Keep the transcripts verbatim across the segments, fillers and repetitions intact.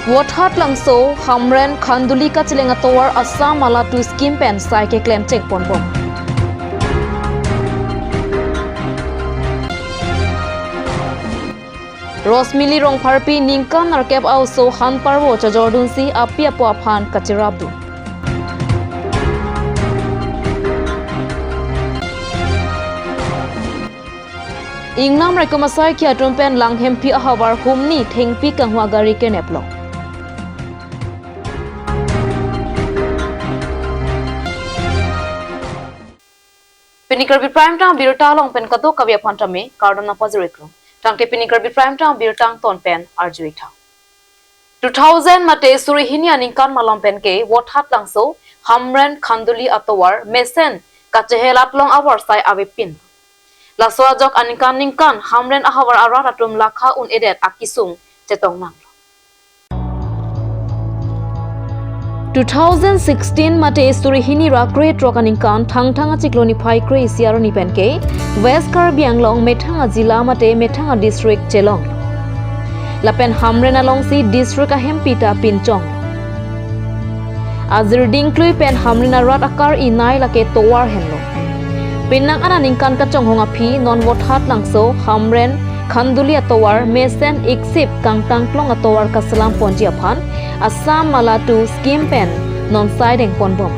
Vothatlangso Hamren Khanduli kacheleng atovar Assam Mala two scheme pen sai keklem chengponbom. Rosmili Rongpharpi ningkan nerkep a-oso han parvo chojordunsi api apo aphan kacherapdun. Ingnam raikom asaikhi atum pen Langhemphi ahavar humni thengpi kanghua gari keneplo. Pini Karbi Prime Time abirta along pen kadokave aphan tame kardom nangpajir-iklo. Tangte pini Karbi Prime Time abirta angton pen arju-ik tha. Two thousand mate suri hini aningkan malom pen ke Vothatlangso Hamren Khanduli atovar mesen kachehelat long avarsai avepin. Laso ajok aningkan ningkan Hamren ahavar arat atum lakha un-edet akesung chetong nanglo. Two thousand sixteen mate suri hini ra krethrok aningkan Thangthang achiklo niphai kre-isi arni pen ke West Karbi Anglong methang ajila mate methang adistrict chelong. Lapen Hamren alongsi district ahempi ta pinchong. Ajir dingklui pen Hamren arat akar-i nai lake tovar henlo. Penang an aningkan kachonghong aphi non Vothatlangso Hamren Khanduli atovar mesen iksip kangtangklong atovar kaselamponji aphan Assam Mala two scheme pen non sai dengponbom.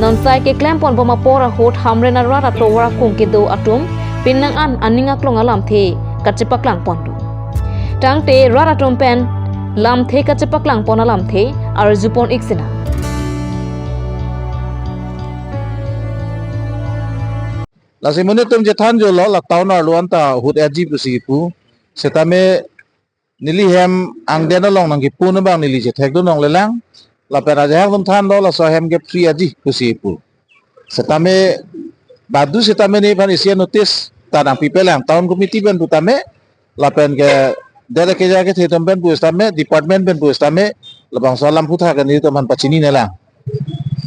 Non sai keklemponbom apor ahut Hamren arat atovar akung kedo atum penang an aning aklong alamthe kachepaklangpon do. Tangte rat atum pen lamthe kachepaklangpon alamthe arjupon-ik sinang. Lasi monit atum chethanjolo, la town arlo anta ahut-etji pusi kipu. Setame neli hem angden along nangkipu abang neli chethekdun longlelang. Lapen ajahak atum thanlo laso ahem ke free-etji pusi kipu. Setame badu setame nephan isi notice ta nangpipelang town committee pen pu tame, lapen ke dere keja kethe atum pen pu setame, department pen pu setame, labangso alam aphuthak ke nelitum aphan pachininelang.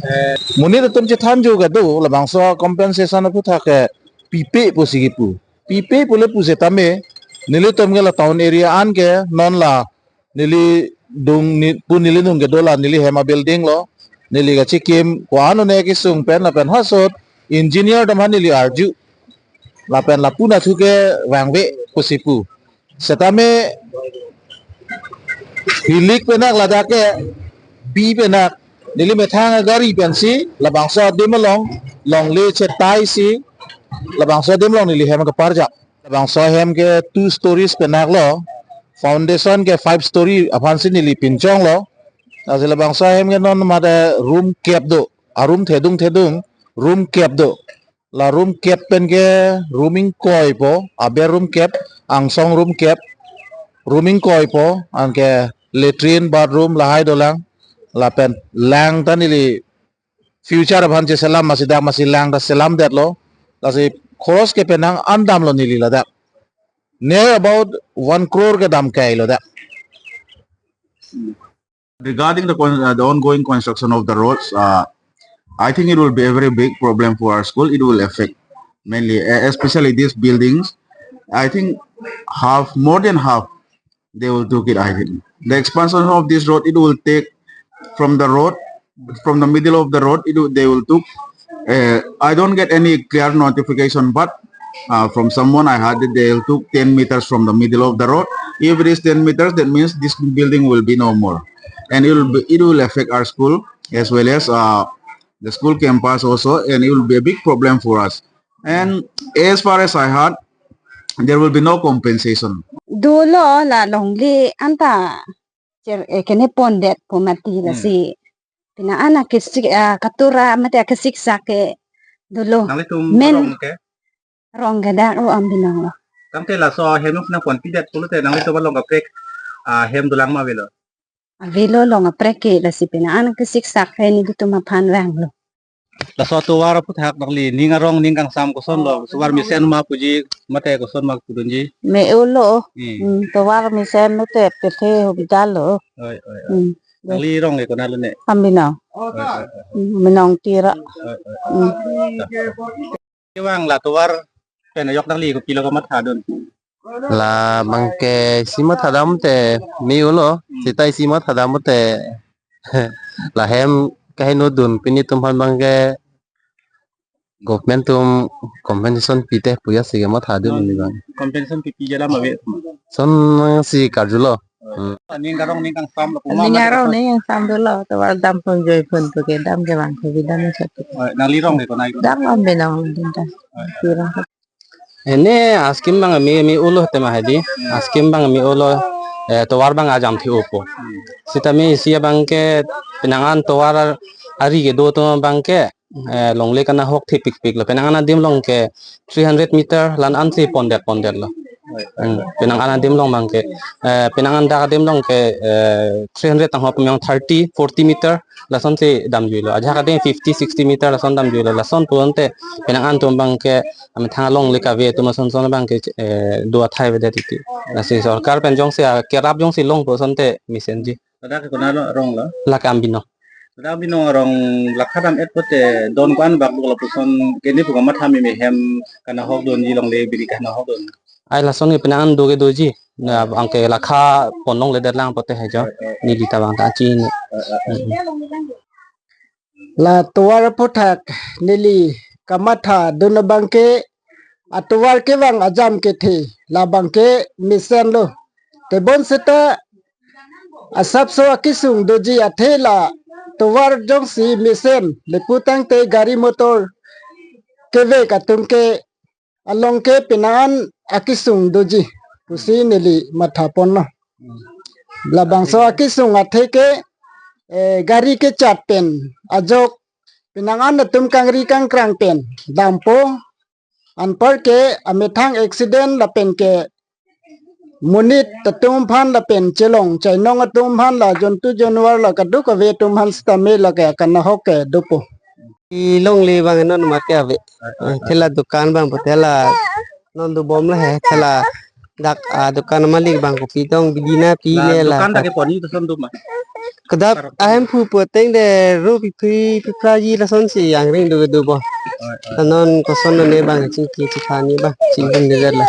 Eh, monit atum chethanjo kedo, labangso compensation aphuthak ke pipe pusi kipu. Pipe pule pu setame, nelitum ke la town area an ke non la neli dung ni, pu neli nung kedo la neli hem a-building lo, neli kachikim ko-an un-e kesung pen lapen hasot engineer atum aphan neli arju. Lapen lapu nathu ke vangve pusi pu. Setame hilik penak ladak ke bi penak neli methang agari pensi labangso adim along longle chetaisi labangso adim along neli hem kaparjap. Labangso ahem ke two stories penaklo, foundation ke five story aphansi neli pinchonglo. Lasi labangso ahem ke non mate room kep do, a-room thedung thedung, room kep do. La room kep pen ke room ingkoi po, aber room kep, angsong room kep, room ingkoi po, anke latrine, bathroom lahai dolang, lapen lang ta neli future aphan cheselam masi dak masi lang ta selamdetlo. Lasi khoros ke penang an damlo neli ladak. Near about one crore kedam kailo dak. Regarding the con-, uh, the ongoing construction of the roads, uh, I think it will be a very big problem for our school. It will affect mainly, uh, especially these buildings. I think half, more than half, they will took it, I think. The expansion of this road, it will take from the road, from the middle of the road, it will, they will took. Uh, I don't get any clear notification, but, uh, from someone I heard that they will took ten meters from the middle of the road. If it is ten meters, that means this building will be no more. And it will be, it will affect our school as well as, uh, the school campus also, and it will be a big problem for us. And as far as I heard, there will be no compensation. Dolo la longle anta cher, eh, kenepondet pu mati. Hmm. Lasi pina ana kesik, ah, katura mate kesiksak ke dolo. Nanglitum men rong ke? Rong ke dak lo, ambinong lo. Tangte laso hem nangponpidet pulote nanglitum along kaprek, ah, hem dolang ma avelo? Avelo, long kaprek ke, lasi pina ana kesiksak ke nelitum aphan vanglo. Laso atovar aphuthak nangli ning arong ning kangsam kosonlo, tovar mesen ma puji mate koson ma pudunji? Me-olo. Hmm. Hmm, tovar mesen mate pethe hobidalo. Oi, oi, oi. Hmm. Nangli rong ke konatlo ne? Ambinong. Oi, oi, oi. Hmm, Binong Tira. Oi, oi, oi. Hmm. Kevang la tovar pen ajok nangli kopilo kamathadun? Labang ke isi mathadam te me-olo. Sita isi mathadam te. Lahem kaheno dun pini atum aphan abangke government atum compensation pite puya si mathadun ni bang. Compensation pipi jala ma ve. Son si karjulo. Hmm. Ning karong ning kangsam lo. Ning karong ning kangsam dolo, tovar dam pon joi pon tu ke dam ke bang ke bidam satu. Oh, nangli rong ke konai ko? Dam am benong dinta. Kurang. Ene askim bang ami ami ulo tema hadi. Askim bang ami ulo, eh, tovar bang ajam thi upo. Sitame isi abangke penang an tovar ari kedo atum abangke, eh, longle kanahok thepikpik lo. Penang an adim along ke three hundred meter la-an si pondet pondet lo. Hmm, penang an adim along abangke, eh, penang an dak adim along ke, eh, three hundred tangho pemyong thirty, forty meter lason si damjuilo. Ajahak adim fifty, sixty meter lason damjuilo. Lason pu ante penang an atum abangke amethang alongle kave atum ason son abangke, eh, do athai avedet titi. Lasi sorkar pen jongsi, ah, kerap jongsi longpo asonte mesenji. Ladak ke konat lo rong lo? Lake Ambinong. Ladak Ambinong arong lakha dam-et pote don ko-an bak buk lapuson kene pu kamatha meme hem kanahok dunji longle biri kanahok dun. Ai lason ke penang an do ke doji. Na abangke lakha pon longledet lang pote hejo. Neli ta bang ta chini. La tovar aphuthak neli kamatha dun abangke atovar kevang ajam kethe labangke mesen lo. Tebon seta asapso akisung doji athe la tovar jongsi mesen lepu tangte gari motor kevek atum ke along ke penang an akisung doji pusi neli matha ponlo. Labangso akisung athe ke, eh, gari kechat pen ajok penang an atum kangri kangkrang pen dampo, anparke amethang accident lapen ke monit atum aphan lapen chelong chainong atum aphan la jontu jonwar la kaduk ave atum aphan sitame lake kanahok ke dopo. Ilongle bang non mat ke ave. Ah, thela dukan bang po thela non dobom la he thela dak, ah, dukan malik bang kopi tong bidina pi la le la. Dukan dak ke poni to son duma. Kedap ahem phu poteng de ro pi phri pi phraji lason si angring do do bo. Non koson ne bang chingki chithani bang chingki de la.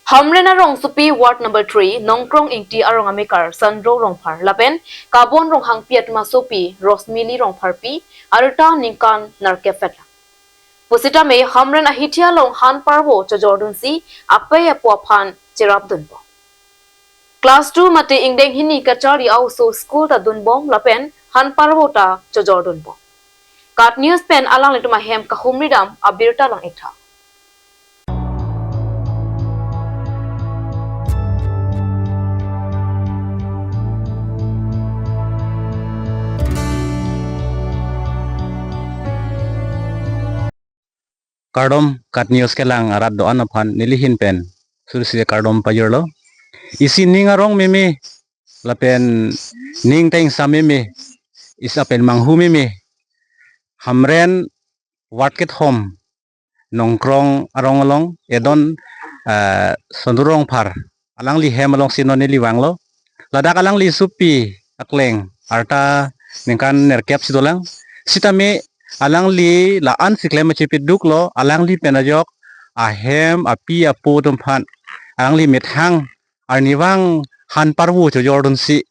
Hamren arongsopi ward number three, Nongkrong Ingti arong amekar Sandro Rongphar lapen Kabon Ronghangpi atum asopi Rosmili Rongpharpi arta ningkan nerkep vetlang. Pusitame Hamren ahithi along han parvo chojordunsi apei apo aphan cherapdunbom. Class two mate ingdeng hini kacharli a-oso school ta dunbom lapen han parvo ta chojordunbom. KAT News pen alanglitum ahem kahumridam abirta lang-iktha. Kardom KAT News kelang arat do-an aphan neli ahin pen suri suri kardom pajirlo. Isi ning arong meme lapen ning ta ingsam meme, isi pen manghu meme, Hamren ward kethom Nongkrong arong along edon, eh, Sandro Rongphar alangli hem alongsi non neli vanglo. Ladak alangli sopi akleng arta ningkan nerkep si dolang. Sitame alangli la-an si klem achepiduklo, alangli pen ajok ahem api apo atum aphan alangli methang arnivang han parvo chojordunsi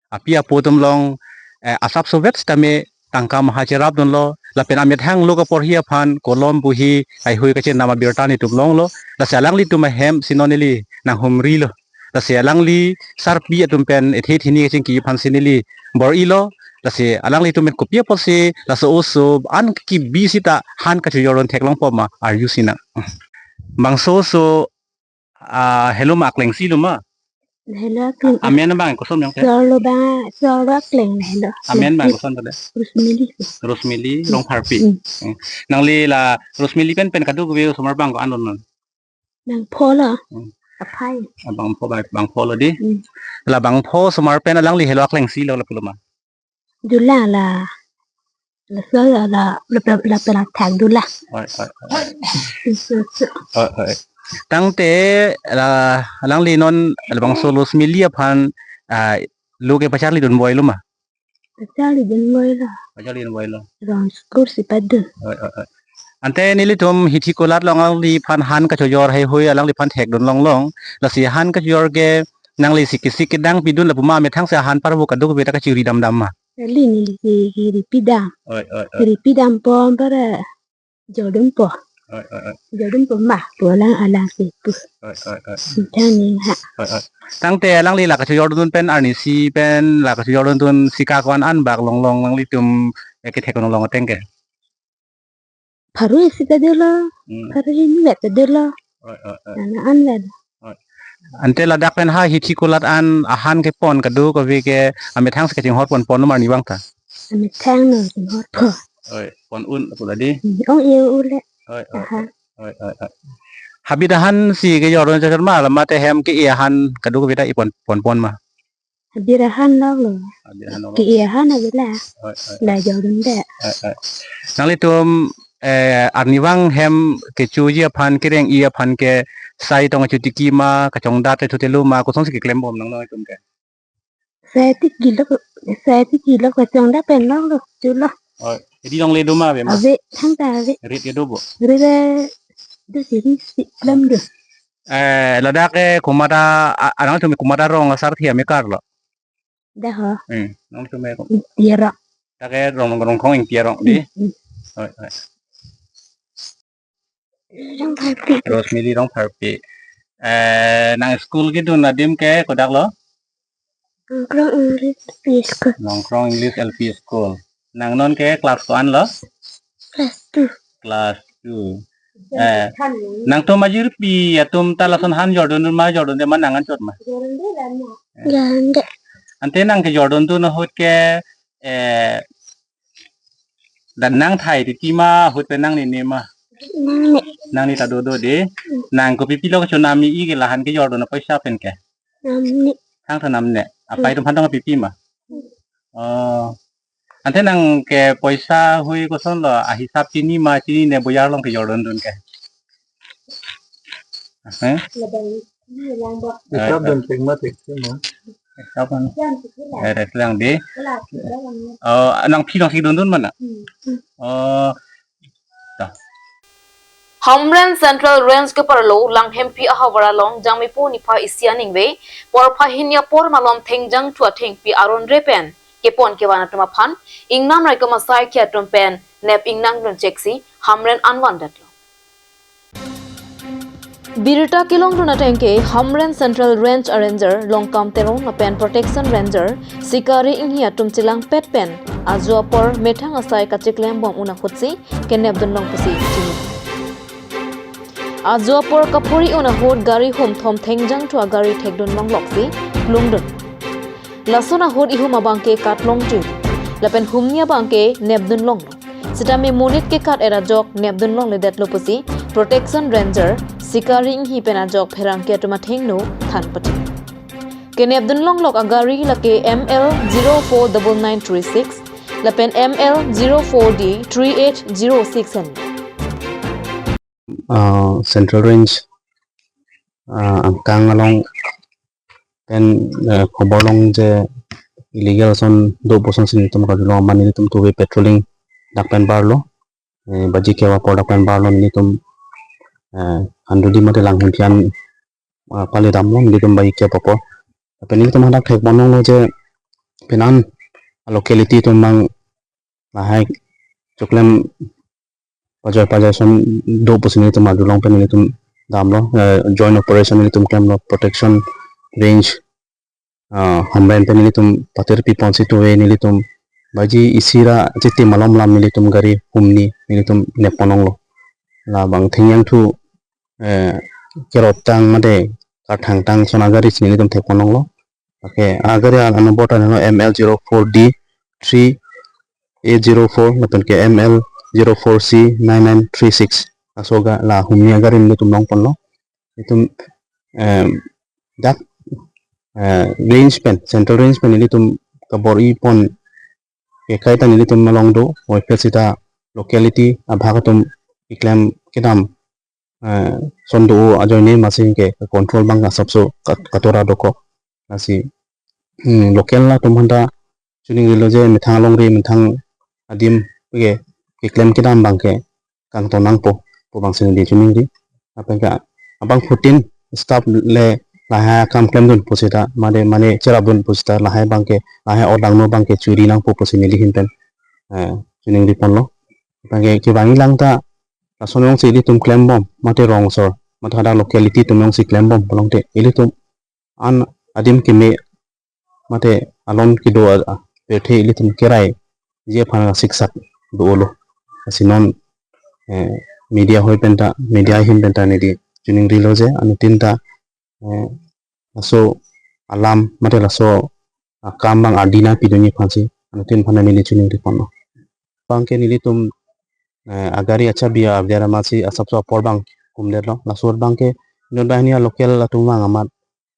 api apo atum along, eh, asapso vet sitame tangka maha cherapdunlo lapen amethang lo kaporhi aphan kolom buhi haihui kachenam abirta netum longlo. Lasi alanglitum ahem si non neli nanghumrilo. Lasi alangli sarpi atum pen ethe thini kachingki aphansi neli bor-ilo. Lasi alanglitum pen kopi apotsi laso oso an kebi sita han kachojordun theklongpo ma arjusi nang. Bangso oso, ah, helo ma akleng si lo ma? Helo akleng. Amen bang koson yang te? Solo bang, solo akleng helo. Amen bang koson tadi? Rosmili. Rosmili, hmm, Rongpharpi. Hmm. Hmm. Nangli la Rosmili pen pen kaduk ave osomar bang ko-an lo non? Bangpho lo. Hmm. Aphai. Ah, bangpho, bang, bangpho lo di. Hmm. La bangpho osomar pen alangli helo akleng si lo lapulo ma? Dula la. La so la la la la la la thang dula. Oi, oi, oi. So, so. Oi, oi. Tangte la alangli non labangso Rosmili aphan, ah, lo ke pacharlidun boi lo ma? Pacharlidun boi lo. Pacharlidun boi lo. Rong school si padun. Oi, oi, oi. Ante nelitum hithi kulat along alangliphan han kachojor haihui alangliphan thekdun longlong. Lasi han kachojor ke Nangli si kesik kedang pidun lapu ma amethang si ahan parvo kadokave ta kachiri damdam ma? Kali, neli si kiri pidam. Oi, oi, oi. Kiri pidam po para jordun po. Oi, oi, oi. Jordun po ma, pu alang alang si pu. Oi, oi, oi. Sintang ning ha. Oi, oi. Tangte alangli la kachojordun pen arnisi pen la kachojordun si ka ko-an an bak longlong nanglitum, eh, kethek longlong ateng ke? Pharo isi ta dolo. Hmm. Pharo hini vet ta dolo. Oi, oi, oi. Nana an vet. Oi. Ante ladak pen ha hithi kulat an ahan kepon kadokave ke amethang si kachinghor ponpon ma arnivang ta? Amethang no chinghor po. Oi, pon un pu la di. Hmm, ong-e un le. Oi, oi, aha, oi. Oi, oi, oi. Habit ahan si kejordun chot ma, la mate hem ke-e ahan kadokave ta ipon ponpon ma? Habit ahan lok lo. Habit ahan lok lo. Ke-e ahan abila. Oi, oi, la oi. Jordun de. Oi, oi. Nanglitum, eh, arnivang hem kechoji aphan, kereng-i aphan ke sai tong chotiki ma, kachongdat te thutelu ma, kosonsi keklem bom nangtum ke? Sai tiki lok, sai tiki lok kachongdat pen lok lo, cho lo. Oi, edi longle do ma ave ma? Ave, thangta ave. Rit ke do bo? Rit ke do si ri si klem do. Eh, ladak ke komat a, a, nangtum komat arong asar thia me karlo? Dak ho. Hmm, nangtum me ko. Ingti arong. Dak ke rong, Rongkrong Ingti arong di. Hmm, hmm. Oi, oi. Rongpharpi. Rosemary Rongpharpi. Eh, nang school kedun adim ke kodak lo? Nongkrong English L P School. Nongkrong English L P School. Nang non ke class ko-an lo? Class two. Class two. Eh, nangtum ajirpi atum ta lason han jordun ma, jordunde ma nang anchot ma? Jordunde. Ante nang kejordun dun ahut ke, eh, dan nang thai titi ma ahut pen nang nene ma? Nang ne. Nang ne ta dodo de. Nang kopi pilo kechonam i ke lahan kejordun apoisa pen ke? Namne. Thangta namne. Apai atum aphan tong pipi ma? Oh. Ante nang ke poisa hui koson lo, ahisap chini ma, chinine bojar along kejordun dun ke? Eh? Hisap dun pek ma pek si ma? Hisap an. Eh, res lang di. Oh, nang phi nang si dun dun ma na? Oh. Hamren Central Range keparlo Langhempi ahavar along Jangmipo niphai isi aningve porphai hini apor malom thengjang thu athengpi aron re pen kepon kevan atum aphan ingnam raikom asai ke atum pen nep ingnang dun cheksi Hamren anvan detlo. Birta kelong dun ateng ke Hamren Central Range Ranger Longkam Teron lapen Protection Ranger Sikari Inghi atum chelangpet pen ajo apor methang asai kachiklem bom un ahutsi kenep dun long pusi chini. Ajo apor kapuri un ahut gari humthom thengjang thu agari thekdun longlok si plung dun. Lason ahut ihum abang ke kat long thu lapen humni abang ke nep dun longlo. Sitame monit ke kat era jok nep dun longle detlo pusi Protection Ranger Sikari Inghi pen ajok pherangke atum athengno than pati. Kenep dun longlok agari lake M L zero four double nine three six lapen M L zero four D three eight zero six hen. Ah, Central Range, ah, angkang along pen, eh, khobor long je illegal ason do puson si nelitum karjulong amat nelitum two-way patrolling dak pen barlo. Eh, baji kep apor dak pen barlo nelitum, eh, Handuli mate Langhempi an, ah, pale damlo nelitum baji kep apor. Lapen nelitum hadak thekpon longlo je penang locality atum abang lahai choklem pajai pajai ason do pusi nelitum arjulong pen nelitum damlo, eh, joint operation nelitum klemlo, Protection Range, ah, Hamren pen nelitum patir pi ponsi two-way nelitum baji isi ra chiti malom lam nelitum gari humni nelitum nep pon longlo. Labang thengjang thu, eh, kerot tang mate karthang tang ason agari si nelitum thekpon longlo. Okay, agari an anumber ta nano M L zero four D three eight zero four lapen ke M L zero four C nine nine three six. Laso aga la humni agari nelitum long ponlo. Nelitum, em, dak, eh, range pen, Central Range pen nelitum kabor-i pon ke kaita nelitum along do, oi phet sita locality abhag atum keklem kedam, eh, ason do ajoine masi ke control abang asapso kat-, katora dokok. Lasi, hmm, local atum aphanta chuning rilo je methang alongri methang adim ke keklem kedam abang ke kangton nangpo pu abang si neli chuning ri. Lapen ke abang fourteen staff le lahai akam klemdun pusita, mane, mane cherapdun pusita, lahai abangke, lahai odang no abangke churi nangpo pusi neli ahin pen, eh, chiningri ponlo. Abangke kevangji langta, lason alongsi ilitum klembom, mate rong asor, mate hadak locality atum alongsi klembom pulote, ilitum an adim keme, mate alon kedo a, a, pirthe ilitum keraiji aphan kasiksak do-olo. Lasi non, eh, media ahoi penta, media ahin penta neli chiningrilo je, anuttin ta, eh, laso alam, mate laso akam abang ardi nangpidunji aphansi, anuttin aphan neli chiningri ponlo. Abangke nelitum, eh, agari achabi abiar amatsi asapso apor abang kumdetlo. Laso abangke inut banghini alocal atum abang amat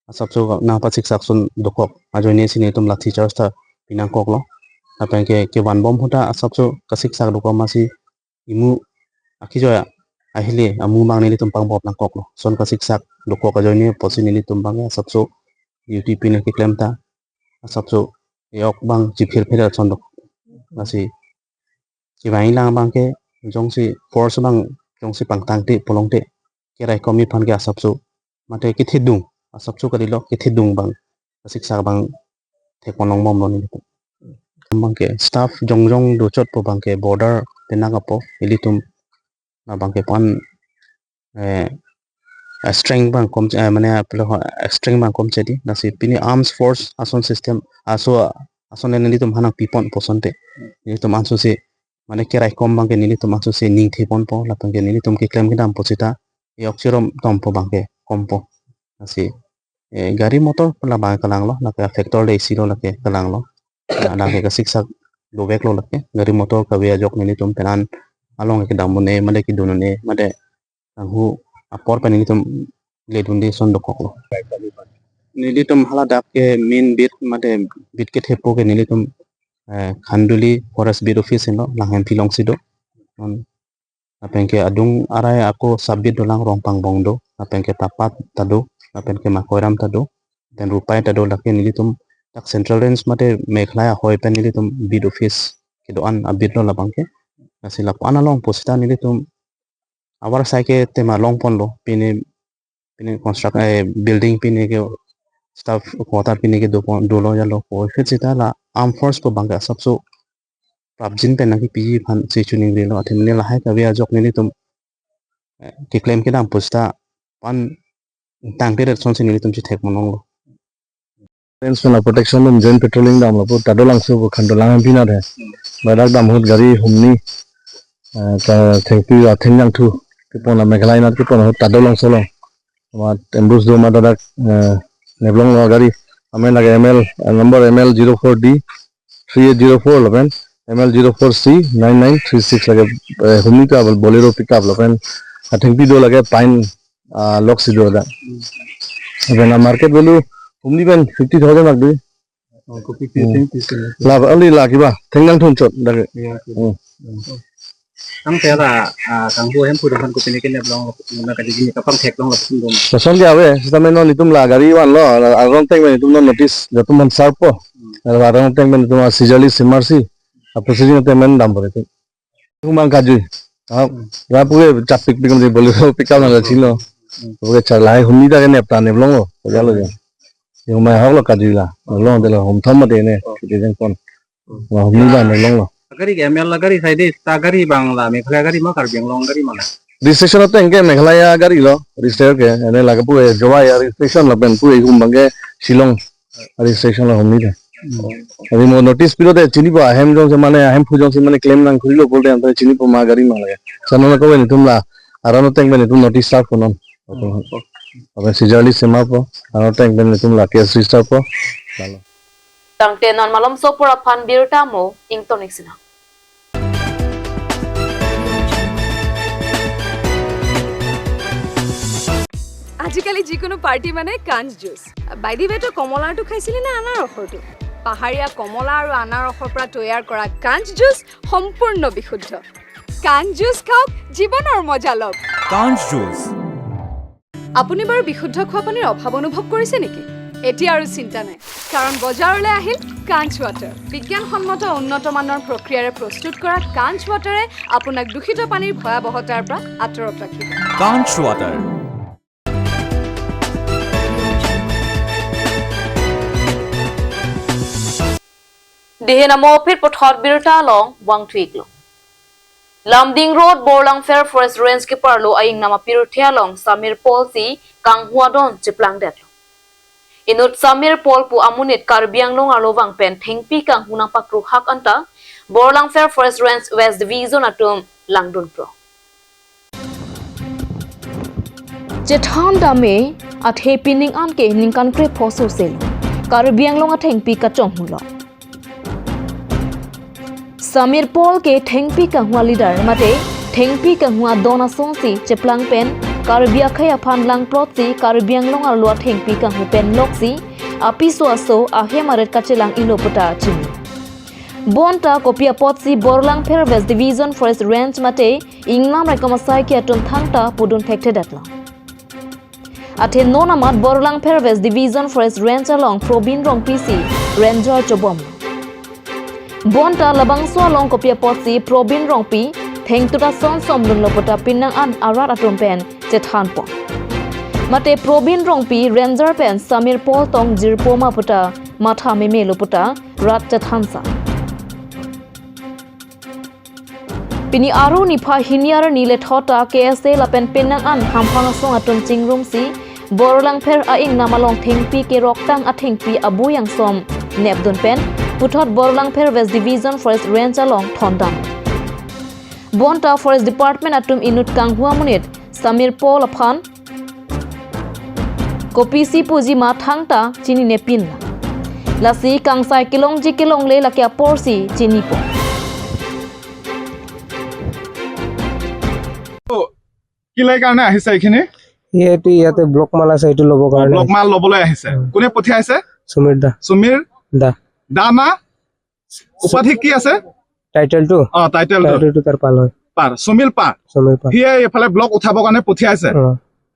asapso nangpasiksak ason dokok ajoine si nelitum lathi charge ta pinangkoklo. Lapenke kevanbom ahut ta asapso kasiksak dokok amatsi imu akijoi ahile amu abang nelitum pangbop nangkoklo. Lason kasiksak dokok ajoine apotsi nelitum abangke asapso duty pine keklem ta asapso e-ok abang chiphirphir ason dokok. Lasi kevangji lang abangke jongsi force abang jongsi pangtangte pulote keraikomji aphan ke asapso, mate kethedung, asapso kalilo, kethedung abang, kasiksak abang thek ponlongbomlo nelitum. Abangke staff jongjong dochotpo abangke border penak apo, ilitum labangke pan, eh, eh, strength abang kom, eh, mane aplo, eh, strength abang kom chedi, lasi pini arms force ason system, aso, ason le nelitum hanang pipon pusonte, nelitum ansose, mane keraikom abangke nelitum ansose ningthe ponpo, lapenke nelitum keklem kedam pusita, e-ok chirom tompo abangke kompo. Lasi, eh, gari motor labang kalanglo, lake factor le isi lo lake kalanglo. La, lake kasiksak doveklo lake. Gari motor kave ajok nelitum pen an along kedam un-e, mate kedun un-e, mate tanghu apor pen nelitum ledunde ason dokoklo. Nelitum haladak ke main beat, mate beat kethepo ke nelitum, eh, Khanduli Forest Beat Office henlo, Langhemphi alongsi do. Non lapenke adung arai ako sub beat dolang, Rongpangbong do, lapenke Tapat ta do, lapenke Makoiram ta do, lapen Rupai ta do, lake nelitum dak Central Range mate Meghalaya ahoi pen nelitum beat office kedo-an a-beat lo labangke. Lasi lapu-an along pusita nelitum abar sai ke tema longponlo, pine, pine construct, eh, building pine ke staff quarter pine ke dopon, dolo jalo ko. Phit sita la armed force pu abangke asapso prapjin pen nangkepiji aphansi chiningrilo, athema ne lahai kave ajok nelitum, eh, keklem kedam pusita pan tangte ret asonsi nelitum chithek ponlonglo. Fence pen la protection dun, joint patrolling damlo pu ta dolangso pu Khanduli Langhemphi anat he. Ladak dam ahut gari humni, eh, ka thengpi atheng jangthu kepon la Meghalaya anat kepon ahut ta dolangso lo. Amat ambush do amat ladak, eh, neplonglo gari. Amen lake M L, eh, number M L zero four D three eight zero four lapen M L zero four C nine nine three six lake, eh, humni ta Bolero pickup lapen athengpi do lake pine, ah, lok si do dak. Lapen a-market value humni pen fifty thousand lak dei. Oh, kopi Hmm. Pising, pising. La, only la kiba, theng jangthu chot dak. Iya, iya. Hmm. Hmm. Tangte la, ah, tangbo hem pura han kopi ne ke neplong, na kaji gini kapangtheklong lapuson dum. Lason ke ave, sitame non itum la gari vanlo, la arong teng pen itum non notice, jatum man sarpo. Hmm. La arong teng pen itum a-seizure list M R C, a-proceeding teng pen dampo itum. Itum abang kajui. Ah, Hmm. la puke chapik pikam je Bolero pickup na la chino. Hmm. Puke char lahai humni ta ke nepta neplonglo, ko jalo je. Itum mai ahoklo kajui la, neplong delo hum thom mate ne, Oh. kiti jeng pon. Hmm. La humni abang neplonglo. Gari ke M L la gari sai dei, ta gari abang la Meghalaya gari ma Karbi Anglong gari ma la? Registration ateng ke Meghalaya gari lo, register ke, ene lake pu e Jowai a-registration lapen pu e hum abangke Shillong a-registration lo humni ta. Hmm. Ave mo notice pilote chinipo ahem jongsi mane ahemphu jongsi mane claim nangkurilo pulote anta chinipo ma gari ma lake. Sano na ko pen itum la arong teng pen itum notice serve po non. Hmm. Apen seizure list ma po, arong teng pen itum la case register po. Lalo. Tangte non malom sopor aphan birta mo ingtonik sina. আজিকালি যিকোনো পাৰ্টি মানে কাঞ্চ juice. By the ৱে, তই কমলাৰটো খাইছিলি নে আনাৰসৰটো? পাহাৰীয়া কমলা আৰু আনাৰসৰ পৰা তৈয়াৰ কৰা কাঞ্চ জুচ সম্পূৰ্ণ বিশুদ্ধ। কাঞ্চ জুচ খাওক, জীৱনৰ মজা লওক। কাঞ্চ জুচ। আপুনি বাৰু বিশুদ্ধ খোৱা পানীৰ অভাৱ অনুভৱ কৰিছে নেকি? এতিয়া আৰু চিন্তা নাই, কাৰণ বজাৰলৈ আহিল কাঞ্চ ৱাটাৰ। বিজ্ঞানসন্মত উন্নত মানৰ প্ৰক্ৰিয়াৰে প্ৰস্তুত কৰা কাঞ্চ ৱাটাৰে আপোনাক দূষিত পানীৰ ভয়াৱহতাৰ পৰা আঁতৰত ৰাখিব। কাঞ্চ water. Tihin amo phit puthot birta along vangthu-iklo. Lumding Road, Borlangpher Forest Range keparlo a-ingnam apirthe along Samir Paul si kanghu adon cheplangdetlo. Inut Samir Paul pu amonit Karbi Anglong arlo vang pen thengpi kanghu nangpakruhak anta Borlangpher Forest Range West Division atum langdunpro. Chethan dam-e, athe pining an ke ningkan krepho soselo Karbi Anglong athengpi kachonghulo. Samir Paul ke thengpi kanghu a-leader mate thengpi kanghu adon asonsi cheplang pen Karbi akhei aphan langplotsi Karbi Anglong arlo athengpi kanghu pen loksi apiso aso ahem aret kachelang-iklo puta chini. Bonta kopi apotsi Borlangpher West Division Forest Range mate ingnam raikom asaikhi atum thangta pudun phekthedetlo. Athe non amat Borlangpher West Division Forest Range along Probin Rongpi si ranger chobom. Bonta labangso along kopi apotsi Probin Rongpi thengtut ason somdunlo puta pining an arat atum pen chethanpo. Mate Probin Rongpi ranger pen Samir Paul tong jirpo ma puta matha memelo puta rat chethansa. Pini Aru niphai hini arni le thota K S A lapen pining an hamphang asong atum chingrumsi Borlangpher a-ingnam along thengpi keroktang athengpi abui angsom nepdun pen puthot Borlangpher West Division Forest Range along thondam. Bonta Forest Department atum inut kanghu amonit Samir Paul aphan kopisi puji ma thangta chininepin. Lasi kangsai kelongji kelongle lake aporsi chinipo. কিলৈ কাৰণে আহিছে এইখিনি? ইয়াতে, ইয়াতে ব্লক মাল আছে, এইটো ল'ব কাৰণে। ব্লক মাল ল'বলৈ আহিছে। উম। কোনে পঠিয়াইছে? সুমিৰ দা। সুমিৰ দা। দা না? উপাধি কি আছে? টাইটেলটো? অ, টাইটেলটো। টাইটেলটো তাৰ পাল হয়। পাৰ, সুমিল পাৰ। সুমিল পাৰ। সিয়ে এইফালে ব্লক উঠাবৰ কাৰণে পঠিয়াইছে। অ।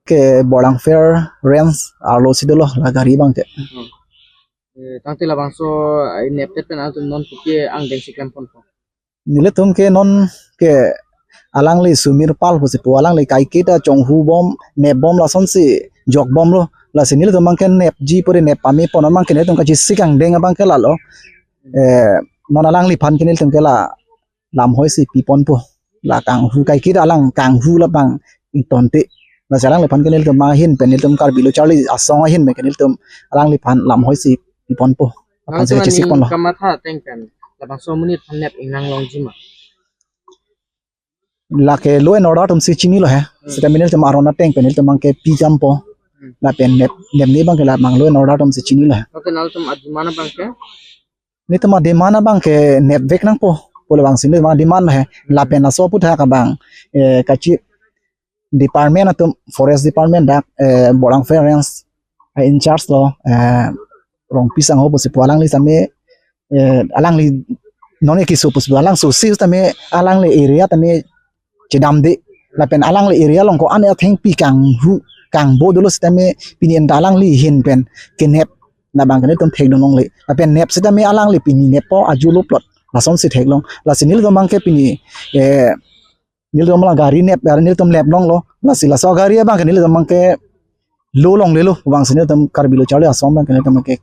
Ke Borlangpher Range arlosi dolo la gari abangke. Hmm. Eh, tangte labangso, eh, neptet pen atum non kopi angdengsi klemponpo? Nelitum ke non ke alangli Sumir Pal pusi pu alangli kaiketa chonghubom, nepbom lasonsi jokbomlo. Lasi nelitum abangke nepji puri nep pame pon abangke nelitum kachesik angdeng abangke lalo. Eh, non alangliphan ke nelitum ke la lamhoisi piponpo. La kanghu kaiketa alang kanghu labang ingtonte. Lasi alangliphan ke nelitum ahin pen nelitum Karbi Lo Charli Asong ahin pen ke nelitum alangliphan lamhoisi piponpo. Aphan si Nangtum kachesik aning ponlo. Kamatha ateng pen labangso amonit aphan nep ingnang longji ma? Lake law and order atumsi chinilo he. Hmm. Seta nelitum aron ateng pen nelitum abangke pijampo. Hmm. Lapen nep, nepne abangke labang law and order atumsi chinilo he. Okay, nangtum ademand abangke? Nelitum ademand abangke nepvek nangpo. Pu labangsi nelitum ademand he. Hmm. Lapen laso aputhak abang, eh, kachi department atum, forest department dak, eh, Borlangpher Range, eh, in charge lo, eh, Rongpi sangho pusi pu alangli tame, eh, alangli non ke kiso pusi pu alang sosi tame alangli area tame chedamde. Lapen alangli area along ko-an athengpi kanghu, kangbo dolo sitame pini anta alangli ahin pen kenep labangke nelitum thekdun longle. Lapen nep sitame alangli pini neppo aju loplot. Lasonsi theklong. Lasi nelitum abangke pini, eh, nelitum la gari nep, gari nelitum neplonglo. Lasi laso gari abangke nelitum abangke lo longlelo. Abangsi nelitum Karbi Lo Charli Asong abangke nelitum abangke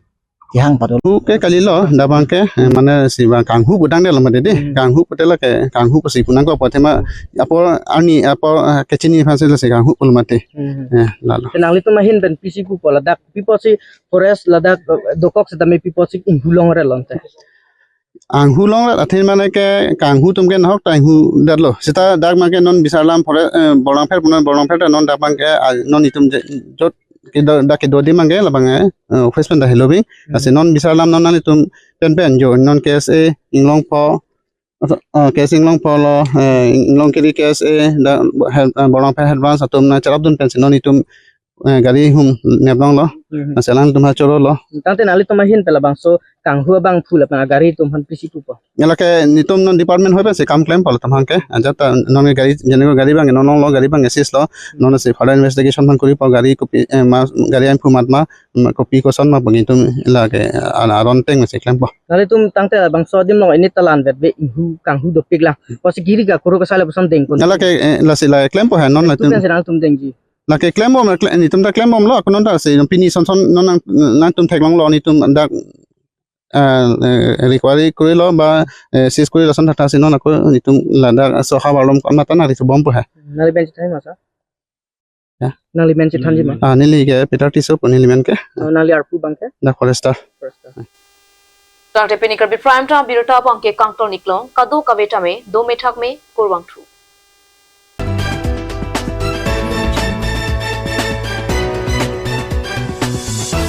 kehang padolo. Oke, kalilo, labangke, eh, mane si bang kanghu pudangdetlo mati dei. Hmm. Kanghu pute lake, kanghu pusi pu nangkok pute ma, apor arni, apor, eh, kachini aphansi lasi kanghu pulo mati. Hmm. Eh, lalo. Ke nanglitum ahin pen pisi pupo ladak, pi apotsi forest ladak, eh, dokok sitame pi apotsi inghu longre lonte? Anghu longre athe mane ke kanghu atum ke nahok ta inghudetlo. Seta dak abangke non bisarlam forest, eh, Borlangpher pu non Borlangpher ta non dak abangke, ah, non itum je, jot kedo, dak kedo di abangke labang, eh, office pen ta helo bi. Hmm. Lasi non bisarlam non nanglitum pen pen jo non K S A Inglongpho, eh, K S A Inglongpho lo, eh, Inglongkiri K S A da, head, eh, Borlangpher head branch atum nangcherapdun pensi non itum, eh, gari hum neplonglo. Hmm. Lasi alangtum ha chorolo. Tangte nanglitum ahin pen labangso kanghu abang phu lapen agari atum aphan pisi pupo? Lake nelitum non department hoi pensi kam klempo latum abangke. Ajat ta non gari, jene ko gari abang non longlo, gari abang assist lo. Non si further investigation abang kuripo gari kopi, eh, ma, gari amphu mat ma, ma, kopi koson ma abang itum lake, ah, aron ateng si klempo. Nanglitum tangte labangso adim along inut ta la-an vet ve inghu kanghu dopik lang. Kosi giri ga kuru kasai lapuson dengpon. Lake, eh, lasi la klempo he non. Latum. Tupen si nangtum dengji. Lake klembom, kle-, nelitum ta klembomlo, ako non ta si pini son son non nang, nangtum theklonglo nelitum dak ah, eh, recovery korilo ba, eh, seize korilo ason thakthak si non ako netum ladak soha arlom ko-an mata nangri thubom pu he. Nangli ben chethan ma sir? Ya. Nangli ben chethanji ma? Ah, neli ke Peter Tisso pu neli men ke. Oh, nangli arpu abang ke? Dak forester. Forester. Tangte pini Karbi Prime Time abirta abang ke kangton iklong, kadokave tame do methak me, kurvangthu.